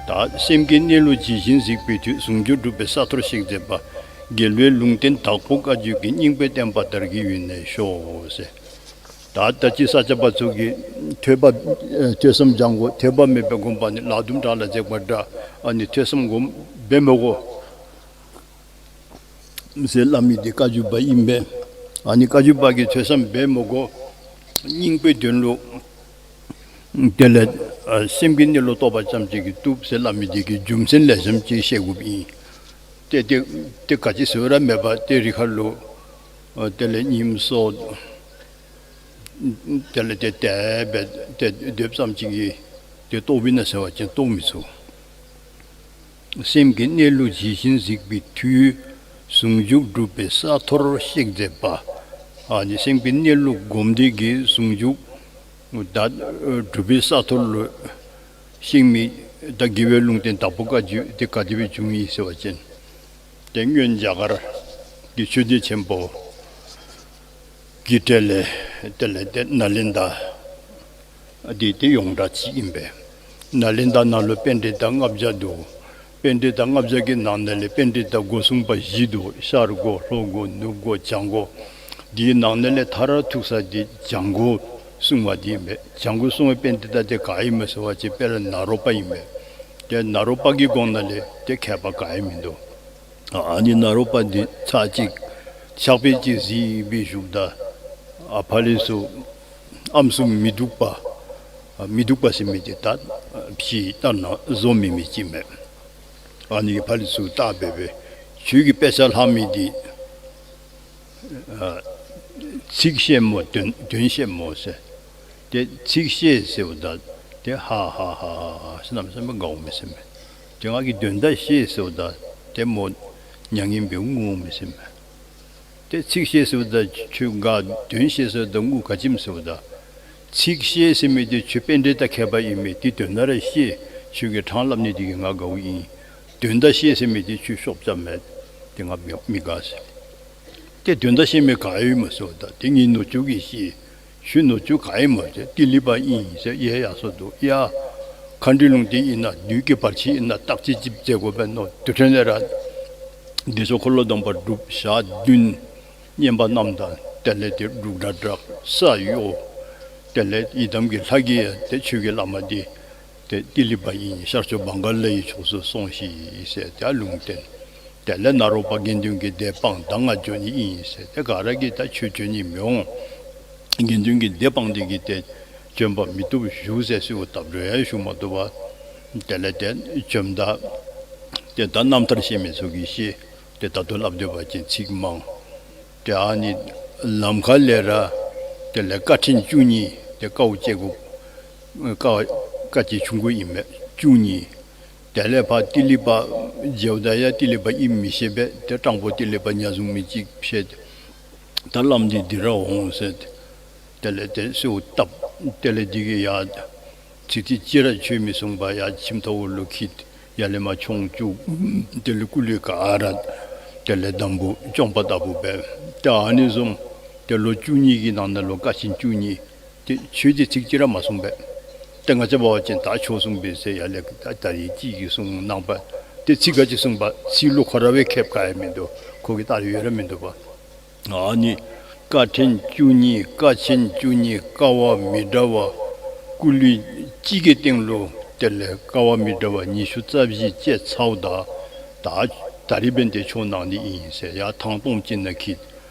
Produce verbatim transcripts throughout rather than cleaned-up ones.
ད་སེམས་ཀྱི་གནས་ལུགས་ཇི་བཞིན་གཟིགས་པའི་མཐུས། ཟུང་འཇུག་སྒྲུབ་པའི་ས་མཐོར་གཤེགས་མཛད་པ། རྒྱལ་བའི་ལུང་བསྟན་དྭགས་པོ་བཀའ་བརྒྱུད་ཀྱི། སྙིང་པོའི་བསྟན་པ་དར་རྒྱས་ཡུན་གནས་ཤོག་ཟེར། ད་ད་ཅི་ས་སྐྱ་པ་ཚུ་གིས་ཐོས་པ་ཨེ་ཐོས་བསམ་སྦྱང་དགོ། ཐོས་པ་མེད་པའི་དགོན་པ་ནི་ལག་རྡུམ་བྲག་ལ་འཛེགས་པ་འདྲ། ཨ་ནི་ཐོས་བསམ་སྒོམ་འབད་མི་དགོ་ཟེར་སླབ་མི་འདི་བཀའ་བརྒྱུད་པ་ཨིན་པས། ཨ་ནི་བཀའ་བརྒྱུད་པ་གིས་ཐོས་བསམ་འབད་མི་དགོ། སྙིང་པོའི་དོན་ལུ་དེ་ལས་ཨ་སེམས་ཀྱི་གནས་ལུགས་རྟོགས་པ་ཙམ་ཅིག་གིས་བཏུབ་ཟེར་སླབ་མི་འདི་གི་རྒྱུ་མཚན་ལེགས་ཤོམ་ཅིག་ཤེས་དགོཔ་ཨིན། ཏེ་ཏེ་ཏེ་ག་ཅི་ཟེར་ར་མེད་པར་ཏེ་རི་ཁ་ལུ་ཨ་དེ་ལས་ཉིམ་སོ་དེ་ལས་ཏེ་དེ་སྦེ་ཏེ་སྡོདཔ་ཙམ་ཅིག་གིས་ཏེ་རྟོགས་པས་ན་ཟེར་བ་ཅིན་རྟོགས་མི་ཚུགས། སེམས་ཀྱི་གནས་ལུགས་ཇི་བཞིན་གཟིགས་པའི་མཐུས། ཟུང་འཇུག་སྒྲུབ་པའི་ས་མཐོར་གཤེགས་མཛད་པ། ཨ་ནི་སེམས་ཀྱི་གནས་ལུགས་སྒོམ་འདི་གིས་ཟུང་འཇུག་ད་སྒྲུབ་པའི་ས་མཐོར་ལུ་གཤེགས་མི་ད་རྒྱལ་བའི་ལུང་བསྟན་དྭགས་པོ་བཀའ་བརྒྱུད་འདི་ག་དེ་སྦེ་བྱུང་ཡི་ཟེར་བ་ཅིན། ཏེ་སྔོན་རྒྱ་གར་གྱི་ཆོས་སྡེ་ཆེན་པོ་གི་གྲས་ལས་དེ་ལས་ཏེ་ནཱ་ལེནྡྲ་འདི་ཏེ་ཡོངས་གྲགས་ཅིག་ཨིན་པས། ནཱ་ལེནྡྲ་ནང་ལུ་པཎྜི་ཏ་ལྔ་བརྒྱ་འདུག། པཎྜི་ཏ་ལྔ་བརྒྱ་གི་ནང་ན་ལས་པཎྜི་ཏ་སྒོ་སྲུང་པ་བཞི་འདུག། ཤར་སྒོ་ལྷོ་སྒོ་ནུབ་སྒོ་བྱང་སྒོ། འདིའི་ནང་ན་ལས་མཐར་ཐུག་ས་འདི་བྱང་སྒོ་སྲུང་བ་འདི་ཨིན་པས། བྱང་སྒོ་སྲུང་བའི་པཎྜི་ཏ་འདི་ག་ཨིན་མས་ཟེར་བ་ཅིན་དཔེར་ན་ནཱ་རོ་པ་ཨིན་པས། ཏེ་ནཱ་རོ་པ་གི་གོང་ན་ལས་ཏེ་མཁས་པ་ག་ཡང་མིན་འདུག། ཨ་ནི་ནཱ་རོ་པ་འདི་ཚར་གཅིག་ཕྱག་དཔེ་ཅིག་གཟིགས་སྦེ་བཞུགསཔ་ད་ཨ་ཕ་ལེ་ཚུ་ཨམ་སྲུ་མི་སྡུག་པ་མི་སྡུག་པ་ཟེར་མི་འདི་ད་ཕྱི་ལྟར་ན་བཟོ་མི་མི་ཅིག་མས། ཨ་ནི་གིས་ཕ་ལེ་ཚུ་བལྟ་སྦེ་སྦེ་ཁྱོད་ཀྱི་དཔེ་ཆ་ལྷག་མི་འདི་ཨ་ཚིག་ཤེས་མོ་དོན་དོན་ཤེས་མོ་ཟེར། ཏེ་ཚིག་ཤེས་ཟེརཝ་ད་ཏེ་ཧ་ཧ་ཧ་ཧ་ཧ་ཟེར་གནམ་མེད་ས་མེད་དགའ་འོང་མས་ཟེར་མས། ཏེ་ང་གིས་དོན་དག་ཤེས་ཟེརཝ་ད་ཏེ་མོ་མྱ་ངན་སྦེ་ངུ་འོང་མས་ཟེར་མས། ཏེ་ཚིག་ཤེས་ཟེརཝ་ད་ཁྱོད་དགའ། དོན་ཤེས་ཟེརཝ་ད་ངུ་ག་ཅི་སྨོ་ཟེརཝ་ད། ཚིག་ཤེས་ཟེར་མི་འདི་ཁྱོད་པཎྜི་ཏ་མཁས་པ་ཨིན་མས། ཏེ་དོན་དག་ར་ཤེས། ཁྱོད་ཀྱིས་ཕྲང་སླབ་ནི་འདི་གིས་ང་དགའཝ་ཨིན། དོན་དག་ཤེས་ཟེར་མི་འདི་ཁྱོད་ཤོབ་རྐྱབ་མས། ཏེ་ང་མི་མི་དགའ་ཟེར། ཏེ་དོན་དག་ཤེས་མི་ག་ཡོད་སྨོ་ཟེརཝ་ད་ཏེ་ངེའི་ནུ་གཅུང་གིས་ཤེས། ཁྱོད་ནུ་གཅུང་ག་ཨིནམ་སྨོ་ཟེར། ཏི་ལི་པ་ཨིན་ཟེར། ཡ་ཡ་སོ་འདུག། ཡ་མཁའ་འགྲོའི་ལུང་བསྟན་ཨིན་ན་བདུད་ཀྱི་བར་ཆད་ཨིན་ན་བརྟག་དཔྱད་ཅིག་མཛད་དགོ་པས་མནོ། དེ་འཕྲོ་ལས་ར་བདེ་མཆོག་འཁོར་ལོ་སྡོམ་པ་སྒྲུབ། ཞག་བདུན་བསྙེན་པ་རྣམས་དང་དེ་ལས་ཏེ་འབྲུག་སྒྲ་བསྒྲགས་ས་གཡོ། དེ་ལས་ཡི་དམ་གྱི་ལྷ་གིས་ཏེ་ཁྱོད་ཀྱི་བླ་མ་འདི་ཏེ་ཏི་ལི་པ་ཨིན། ཤར་ཕྱོགས་བང་ག་ལའི་ཕྱོགས་སུ་སོང་ཞིག་ཟེར་ཏེ་ལུང་བསྟན། དེ་ལས་ནཱ་རོ་པ་དགེ་འདུན་གྱི་སྡེ་སྤངས་ད་ང་འགྱོ་ནི་ཨིན་ཟེར། ཏེ་ག་ར་གིས་ད་ཁྱོད་འགྱོ་ནི་མི་འོང་། དགེ་འདུན་གྱི་སྡེ་སྤངས་ཏེ་གིས་ཏེ་བྱོན་པ་མི་བཏུབ་བཞུགས་ཟེར་གསོལཝ་བཏབ་རུང་ཡང་བཞུགས་མ་བཏུབ་པར་དེ་ལས་ཏེ་བྱོནམ་ད་ཏེ་ད་རྣམ་ཐར་ཤེས་མི་ཚུ་གིས་ཤེས། ཏེ་ད་ལྟོ་སླབ་སྡོད་པ་ཅིན་ཚིག་མང་། ཏེ་ཨ་ནི་ལམ་ཁ་ལས་ར་དེ་ལས་དཀའ་ཕྲན་བཅུ་གཉིས། ཏེ་དཀའཝ་སྤྱད་དགོ། དཀའ་དཀའ་སྤྱད་ཆུང་ཀུ་ཨིན་མས། བཅུ་གཉིས། དེ་ལས་ཕར་ཏི་ལི་པ་མཇལཝ་ད་ཡང་ཏི་ལི་པ་ཨིནམ་མི་ཤེས་པས། ཏེ་སྤྲང་པོ་ཏི་ལི་པ་ཉ་བཟུང་མི་ཅིག་ཕྱད། ད་བླམ་འདི་འདི་ར་འོང་ཟེར། དེ་ལས་ཏེ་གསོལཝ་བཏབ། དེ་ལས་འདི་གིས་ཡང་ཚིག་ཚིག་གཅིག་ར་ཆོས་མི་གསུངས་པར་ཡར་ཁྱིམ་ཐོག་ལུ་འཁྱིད། ཡར་ལས་མར་མཆོང་བཅུག། དེ་ལས་སྐུ་ལུས་ག་ར་དེ་ལས་འདམ་བུ་བཅོམ་པ་ལྟ་བུ་འབད། ཏེ་ཨ་ནི་བཟུམ་ཏེ་ལོ་བཅུ་གཉིས་ཀྱི་ནང་ན་ལུ་དཀའ་ཆེན་བཅུ་གཉིས། ཏེ་ཆོས་འདི་ཚིག་གཅིག་ར་མ་གསུངས་པས། ཏེ་ང་བཅས་འབད་བ་ཅིན་ད་ཆོས་གསུངས་པས་ཟེར་ཡར་ལས་ད་ད་རིས་ཅིག་གིས་གསུངས་གནང་པ། ཏེ་ཚིག་ག་ཅི་གསུངས་པ་ཚིག་ལུ་ཁོ་ར་སྦེ་མཁསཔ་ག་ཡང་མིན་འདུག། ཁོ་གིས་ད་རིས་ཡོད་ར་མིན་འདུག་པ། ཨ་ནི་དཀའ་ཕྲན་བཅུ་གཉིས་དཀའ་ཆེན་བཅུ་གཉིས་དཀའ་བ་མི་འདྲ་བ་སྐུ་ལུས་གཅིག་གི་སྟེང་ལུ་དེ་ལས་དཀའ་བ་མི་འདྲ་བ་ཉི་ཤུ་རྩ་བཞི་སྤྱད་ཚརཝ་ད་ད་ད་རིས་འབདན་ཏེ་ཆོས་གནང་ནི་ཨིན་ཟེར་ཡར་ཐང་སྟོང་ཅིག་ནང་འཁྱིད།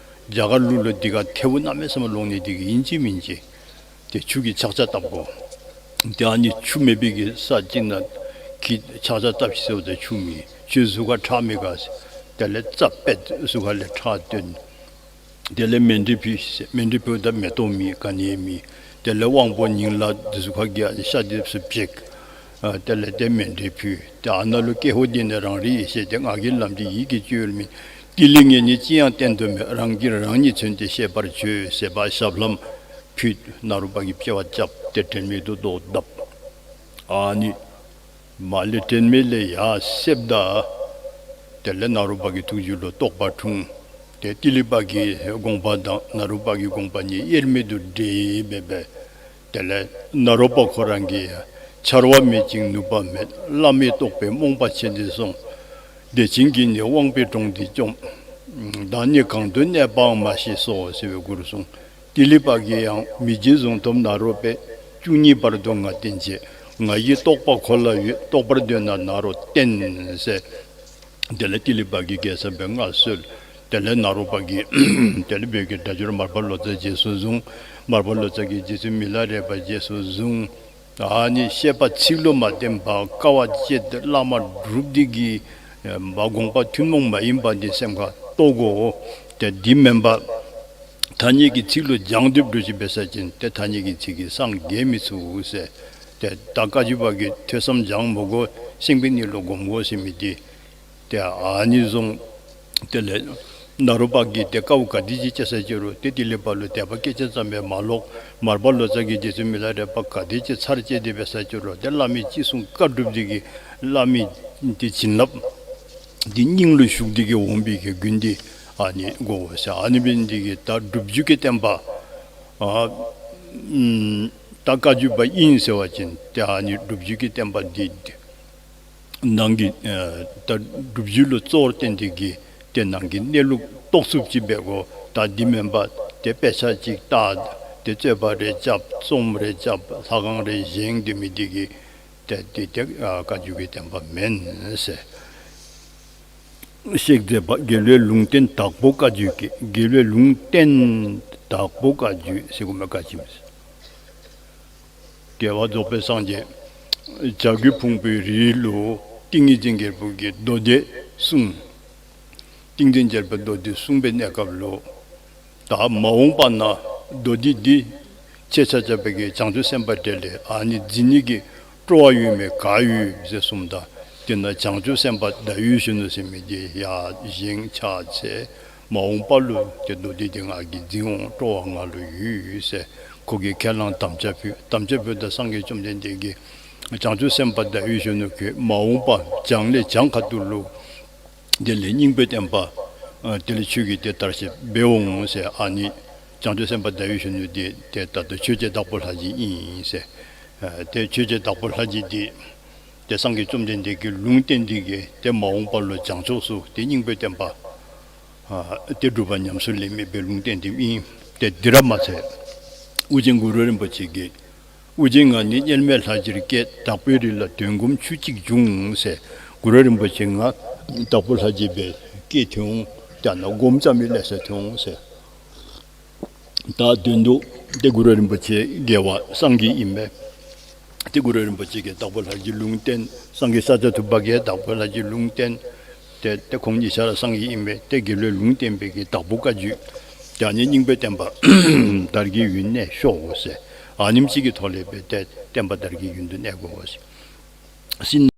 རྒྱ་གར་ལུགས་ལུ་འདི་ཁར་ཐལཝ་གནམ་མེད་ས་མེད་ལོང་ནི་འདི་གིས་ཨིན་ཅི་མིན་ཅི་ཏེ་ཆུ་གིས་ཆག་ཆག་བཏབ་དགོ། ཏེ་ཨ་ནི་ཆུ་མེད་པའི་གི་ས་ཅིག་ནང་འཁྱིད་ཆག་ཆག་བཏབ་ཤིག་ཟེརཝ་ད་ཆུ་མེད། ཁྱོད་གཟུགས་ཁར་ཁྲག་མི་དགའ་ཟེར། དེ་ལས་རྩ་བད་གཟུགས་ཁ་ལས་ཁྲག་བཏོན། དེ་ལས་མཎྜལ་ཕུལ་ཟེར། མཎྜལ་ཕུལཝ་ད་མེ་ཏོག་མེད་ག་ནི་མེད། དེ་ལས་དབང་པོ་ཉིང་ལག་འདི་ཚུ་ཁ་གི་ཤ་འདི་ཚུ་བྱེག། ཨ་དེ་ལས་ཏེ་མཎྜལ་ཕུལ། ཏེ་ཨ་ནཱ་ལུ་ཀྱེ་ཧོ་འདི་ནི་རང་རིག་ཡེ་ཤེས་ཏེ། ངག་གི་ལམ་འདི་ཡིད་ཀྱིས་བཅོལ་མིན། ཏི་ལི་ངས་ནི་ཅི་ཡང་བསྟན་དུ་མེད། རང་གིས་རང་ཉིད་མཚོན་ཏེ་ཤེས་པར་བྱོས་ཟེར་བ་ཞབས་ལྷམ་ཕུལ། ནཱ་རོ་པ་གིས་དཔྱལ་བ་རྐྱབ་སྟེ་དྲན་མེད་དུ་བཟློག་བརྡབ། ཨ་ནི་མར་ལས་དྲན་མེད་ལས་ཡར་བསདཔ་ད་དེ་ལས་ནཱ་རོ་པ་གི་ཐུགས་རྒྱུད་ལུ་རྟོགས་པ་འཁྲུངས། ཏེ་ཏི་ལི་པ་གི་དགོངས་པ་དང་ནཱ་རོ་པ་གི་དགོངས་པ་གཉིས་དབྱེར་མེད་དུ་འདྲེས་སྦེ་འབད། དེ་ལས་ནཱ་རོ་པ་ཁོ་ར་གིས་ འཆར་བ་མེད་ཅིང་ནུབ་པ་མེད། བླ་མེད་རྟོགས་པས་རྨོངས་པ་ཆེ་འདི་སོང་། བདེ་ཆེན་གྱིས་ནི་དབང་པོའི་གྲོང་འདི་བཅོམ། བདག་ཉིད་གང་དུ་གནས་པའང་མ་ཤེས་སོ། ཟེར་བའི་མགུར་གསུངས། ཏི་ལི་པ་གིས་ཡང་མི་བརྗེད་གཟུངས་ཐོབ་ནཱ་རོ་པས། བཅུ་གཉིས་བར་དུ་ང་བསྟན་བྱེད། ང་ཡི་རྟོགས་པ་གོ་ལ་ཡོད། རྟོགས་པར་འདོད་ན་ནཱ་རོ་བསྟེན་ཟེར། དེ་ལས་ཏི་ལི་པ་གིས་རྒྱལ་ཚབ་པའི་མངའ་གསོལ། དེ་ལས་ནཱ་རོ་པ་གིས་དེ་ལས་བོད་ཀྱི་སྒྲ་སྒྱུར་མར་པ་ལོ་ཙཱ་རྗེས་སུ་བཟུང་། མར་པ་ལོ་ཙཱ་གིས་རྗེ་བཙུན་མི་ལ་རས་པ་རྗེས་སུ་བཟུང་། ཨ་ནི་བཤད་པ་ཚིག་ལུ་མ་བརྟེན་པར་དཀའ་བ་སྤྱད་དེ་བླ་མ་སྒྲུབ་འདི་གིས་མ་དགོངས་པ་ཐུན་མོང་མ་ཡིན་པ་འདི་སེམས་ཁར་རྟོགས་དགོ། དེ་འདི་མེན་པར་ཐ་སྙད་ཀྱི་ཚིག་ལུ་སྦྱང་སྟེ་འགྲོ་ཅི་འབད་ས་ཅིན་ཏེ་ཐ་སྙད་ཀྱི་ཚིག་གིས་སངས་རྒྱས་མི་ཚུགས་ཟེར། ཏེ་ད་བཀའ་བརྒྱུད་པ་གིས་ཐོས་བསམ་སྦྱང་མི་དགོ། སེམས་ཀྱི་གནས་ལུགས་སྒོམ་དགོ་ཟེར་མི་འདི་ཏེ་ཨ་ནི་བཟུམ། དེ་ལས་ནཱ་རོ་པ་གིས་ཏེ་དཀའཝ་ག་དེ་ཅིག་སྤྱད་ས་ཅི་རུང་ཏེ་ཏི་ལི་པ་ལུ་དད་པ་སྐད་ཅིག་ཙམ་ཡང་མ་ལོག། མར་པ་ལོ་ཙཱ་གིས་རྗེ་བཙུན་མི་ལ་རས་པ་ག་དེ་ཅིག་ཚར་བཅད་དེ་འབད་ས་ཅི་རུང་ཏེ་བླ་མའི་ཅི་གསུང་བཀའ་སྒྲུབ་འདི་གིས་བླ་མའི་ཏེ་བྱིན་རླབས་འདི་སྙིང་ལུ་ཞུགས་འདི་གིས་འོང་བའི་གི་རྒྱུན་འདི་ཨ་ནི་དགོ་ཟེར། ཨ་ནི་འབད་ནི་འདི་གིས་ད་སྒྲུབ་བརྒྱུད་ཀྱི་བསྟན་པ་ཨ་ཨམ་ད་བཀའ་བརྒྱུད་པ་ཨིན་ཟེར་བ་ཅིན་ཏེ་ཨ་ནི་སྒྲུབ་བརྒྱུད་ཀྱི་བསྟན་པ་འདི་ནང་གི་ཨ་ད་སྒྲུབ་བརྒྱུད་ལུ་གཙོ་བོར་བསྟེན་འདི་གིས་ཏེ་ནང་གི་གནས་ལུགས་རྟོགས་ཚུགསཔ་ཅིག་འབད་དགོ། ད་འདི་མེན་པར་ཏེ་དཔེ་ཆ་ཅིག་ལྟ་ཏེ་རྩོད་པ་རེ་རྐྱབ་རྩོམ་རེ་རྐྱབ་ལྷ་ཁང་རེ་བཞེངས་ཏེ་མི་འདི་གིས་ཏེ་འདི་ཏེ་ཨ་བཀའ་བརྒྱུད་ཀྱི་བསྟན་པ་མེན་ཟེར། གཤེགས་མཛད་པ་དགེ་བློའི་ལུང་བསྟན་དྭགས་པོ་བཀའ་བརྒྱུད་ཀྱི། དགེ་བློའི་ལུང་བསྟན་དྭགས་པོ་བཀའ་བརྒྱུད་ཟེར་གོ་མི་བཀའ་ཆེམས། རྒྱལ་བ་རྫོགས་པའི་སངས་རྒྱས་བྱ་རྒོད་ཕུང་པོའི་རིའི་ལུ་ཏིང་ངེ་འཛིན་རྒྱལ་པོ་གིས་མདོ་སྡེ་གསུངས། ཏིང་འཛིན་རྒྱལ་པོའི་མདོ་སྡེ་གསུངས་པའི་གནས་སྐབས་ལུ་ད་མ་འོངས་པ་ན་མདོ་སྡེ་འདི་ཁྱེད་ཆ་ཁྱབ་ཀྱིས་བྱང་ཆུབ་སེམས་དཔའ་འབྲེལ་ལས་ཨ་ནི་འཛིན་ནི་གི་སྤྲོ་བ་ཡོད་མི་ག་ཡོད་ཟེར་གསུངམ་ད། དེ་ན་བྱང་ཆུབ་སེམས་དཔའ་ཟླ་འོད་གཞོན་ནུ་ཟེར་མི་འདི་ཡར་བཞེངས་ཕྱག་འཚལ། མ་འོངས་པ་ལུ་ཏེ་མདོ་སྡེ་འདི་ང་གིས་འཛིན་འོང་སྤྲོ་བ་ང་ལུ་ཡོད་ཟེར་ཁོ་གིས་ཁས་བླངས་དམ་བཅའ་ཕུལ། དམ་བཅའ་ཕུལཝ་ད་སངས་རྒྱས་བཅོམ་ལྡན་འདས་ཀྱིས་བྱང་ཆུབ་སེམས་དཔའ་ཟླ་འོད་གཞོན་ནུ་ཁྱོད་མ་འོངས་པ་བྱང་ལས་བྱང་ཁ་ཐུག་ལུ་དེ་ལས་སྙིང་པོའི་བསྟན་པ་ཨ་དེ་ལས་ཆོས་ཀྱི་དེ་དར་ཞིང་འབད་འོང་ཟེར། ཨ་ནི་བྱང་ཆུབ་སེམས་དཔའ་ཟླ་འོད་གཞོན་ནུ་དེ་དེ་ད་ལྟོ་ཆོས་རྗེ་དྭགས་པོ་ལྷ་རྗེ་ཨིན་ཟེར། ཨ་དེ་ཆོས་རྗེ་དྭགས་པོ་ལྷ་རྗེ་དེ་དེ་སངས་རྒྱས་བཅོམ་ལྡན་འདས་ཀྱིས་ལུང་བསྟན་འདི་གིས་དེ་མ་འོངས་པ་ལུ་བྱང་ཕྱོགས་སུ་དེ་སྙིང་པོའི་བསྟན་པ་ཨ་དེ་སྒྲུབ་པ་ཉམས་སུ་ལེན་མི་སྦེ་ལུང་བསྟན་དེ་ཨིན། དེ་འདི་ར་མ་ཚད་ཨོ་རྒྱན་གུ་རུ་རིན་པོ་ཆེ་གིས་ཨོ་རྒྱན་ང་ནི་དམྱལ་བའི་ལྷ་རྗེར་སྐྱེས། དྭགས་པོའི་རི་ལ་དོན་སྒོམ་ཆུ་གཅིག་འབྱུང་ཟེར། གུ་རུ་རིན་པོ་ཆེ་ང་དྭགས་པོ་ལྷ་རྗེ་སྦེ་སྐྱེས་ཐོན་འོང་། ད་ནཱ་སྒོམ་རྐྱབ་མི་ལེ་ཤ་ཐོན་འོང་ཟེར། ད་དོན་དུ་དེ་གུ་རུ་རིན་པོ་ཆེ་རྒྱལ་བ་སངས་རྒྱས་ཨིན་མས། དེ་གུ་རུ་རིན་པོ་ཆེ་གིས་དྭགས་པོ་ལྷ་རྗེ་ལུང་བསྟན། སངས་རྒྱས་ཤཱཀྱ་ཐུབ་པ་གིས་དྭགས་པོ་ལྷ་རྗེ་ལུང་བསྟན། དེ་དེ་ཁོང་གཉིས་ཆ་ར་སངས་རྒྱས་ཨིན་མས། དེ་དགེ་བློའི་ལུང་བསྟན་པའི་གི་དྭགས་པོ་བཀའ་བརྒྱུད། ད་ནི་སྙིང་པོའི་བསྟན་པ་དར་གྱི་ཡུན་གནས་ཤོག་ཟེར། ཨ་ནེམ་ཅིག་གི་ཐོག་ལས་སྦེ་དེ་བསྟན་པ་དར་གྱི་ཡུན་དུ་གནས་དགོ་ཟེར།